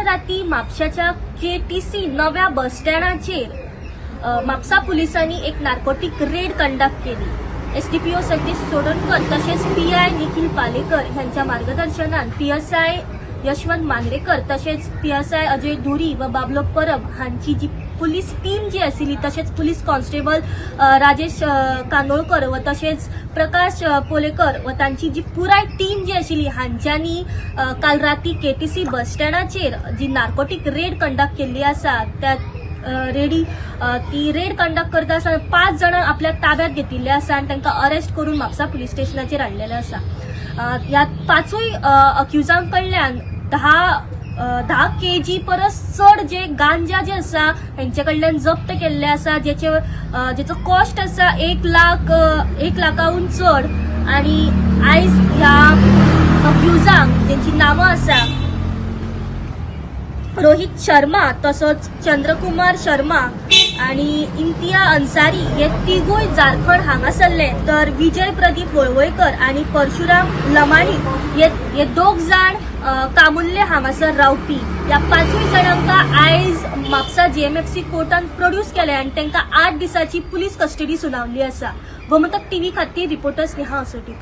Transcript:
राती म्हापशाच्या केटीसी नव्या बस स्टँडाचेर म्हापसा पुलिसांनी एक नार्कोटीक रेड कंडक्ट केली. एसडीपीओ सतीश चोडणकर तशेंच पीआय निखील पालेकर ह्यांच्या मार्गदर्शनान पीएसआय यशवंत मांद्रेकर तशेंच पीएसआय अजय धुरी व बाबलो परब हांची जी पुलीस टीम जी आशिल्ली तशेंच पुलीस कॉन्स्टेबल राजेश कांदोळकर व तशेंच प्रकाश पोलेकर व तांची जी पुराय टीम जी आशिल्ली हांच्यांनी काल राती केटीसी बस स्टँडाचेर जी नार्कोटीक रेड कंडक्ट केल्ली आसा त्या रेडी ती रेड कंडक्ट करता आसतना 5 जाणांक आपल्या ताब्यात घेतिल्ले आसा आनी तांकां अरेस्ट करून म्हापसा पुलीस स्टेशनाचेर हाडलेले आसा. ह्या 5 अक्युजां कडल्यान 10 केजी परस चड जे गांजा जे आसा हेंचे कडल्यान जप्त केल्ले आसा, जेचो कॉस्ट आसा 1 लाख, 1 लाखाहून चड. आनी आयज ह्या अक्युजांक जेंची नांवां आसा रोहित शर्मा तसोच चंद्रकुमार शर्मा आणि इम्तिया अन्सारी हे तिगूय झारखंड हांगासरले, तर विजय प्रदीप वळवयकर आणि परशुराम लमाणी हे 2 जाण कामुल्ले हांगासर रावपी. ह्या 5 जाणांक आयज म्हापसा जीएमएफसी कोर्टान प्रोड्यूस केले आनी तांकां 8 दिसांची पुलीस कस्टडी सुनावली आसा. गोमंतक टीव्ही खातीर रिपोर्टर स्नेहा असोटीकर.